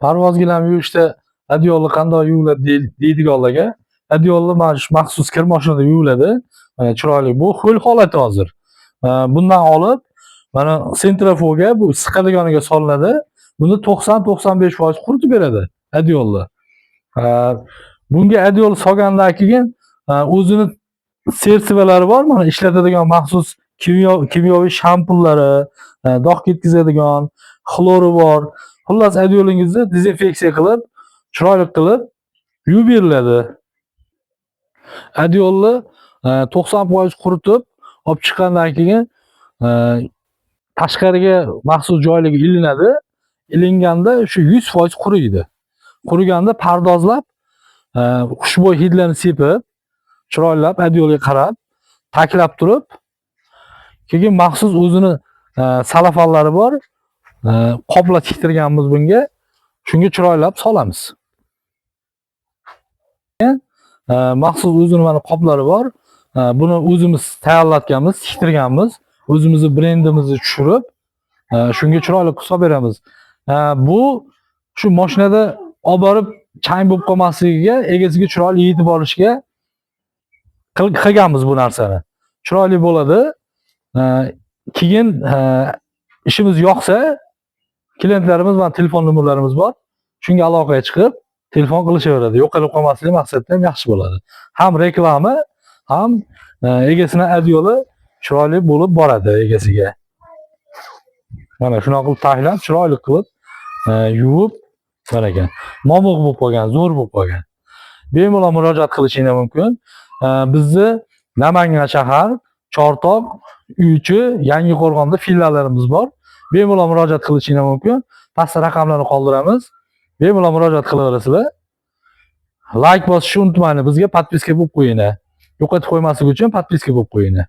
Parvoz gilam yuvishda adyolni qandoq yuviladi deydiganlarga, adyolni mana shu maxsus kir mashinada yuviladi. Mana chiroyli, bu ho'l holati hozir. Bundan olib mana sentrifuga, bu siqadiganiga solinadi. Buni 90-95% quritib beradi adyolni. Bunga adyol solgandan keyin o'zini средство lari bor, mana ishlatadigan maxsus kimyoviy shampunlari, dog' ketkazadigan xlori bor. Xullas, adyolingizni dezinfeksiya qilib, chiroyli qilib yuvib beriladi. Adyolni 90% quritib olib chiqqandan keyin tashqariga maxsus joylarga ilinadi. Ilinganda shu 100% quriydi. Quriganda pardozlab, xushbo'y hidlarni sepib, chiroylab adyolga qarab, taklab turib, keyin maxsus o'zini salafanlari bor, qoplar tiktirganmiz bunga. Shunga chiroylab solamiz. Maxsus o'zini mana qoplari bor. Buni o'zimiz tayyorlatganmiz, tiktirganmiz. O'zimizni brendimizni tushirib, shunga chiroyli qilib solib beramiz. Bu shu mashinada olib borib chang bo'lib qolmasligiga, egasiga chiroyli yetib olishiga qilganmiz bu narsani. Chiroyli bo'ladi. Keyin ishimiz yoqsa, klientlarimiz, mana telefon nomerlarimiz bor. Shunga aloqaga chiqib, telefon qilishaveradi. Yo'qolib qolmasligi maqsadida ham yaxshi bo'ladi. Ham reklama, ham egasini adyoli chiroyli bo'lib boradi egasiga. Mana shunaqa qilib taxlab, chiroyli qilib, yuvib, mana ekan. Momiq bo'lib qolgan, zo'r bo'lib qolgan. Bemalol murojaat qilishinglar mumkin. Bizni Namangan shahar, Chortoq, Uychi, Yangiqo'rg'onda filiallarimiz bor. Bemalol murojaat qilishinglar mumkin. Pastda raqamlarni qoldiramiz. Bemalol murojaat qilaverasizlar. Layk bosishni unutmanglar. Bizga подписка bo'lib qo'yinglar. Yo'qotib qo'ymaslik uchun подписка bo'lib qo'yinglar.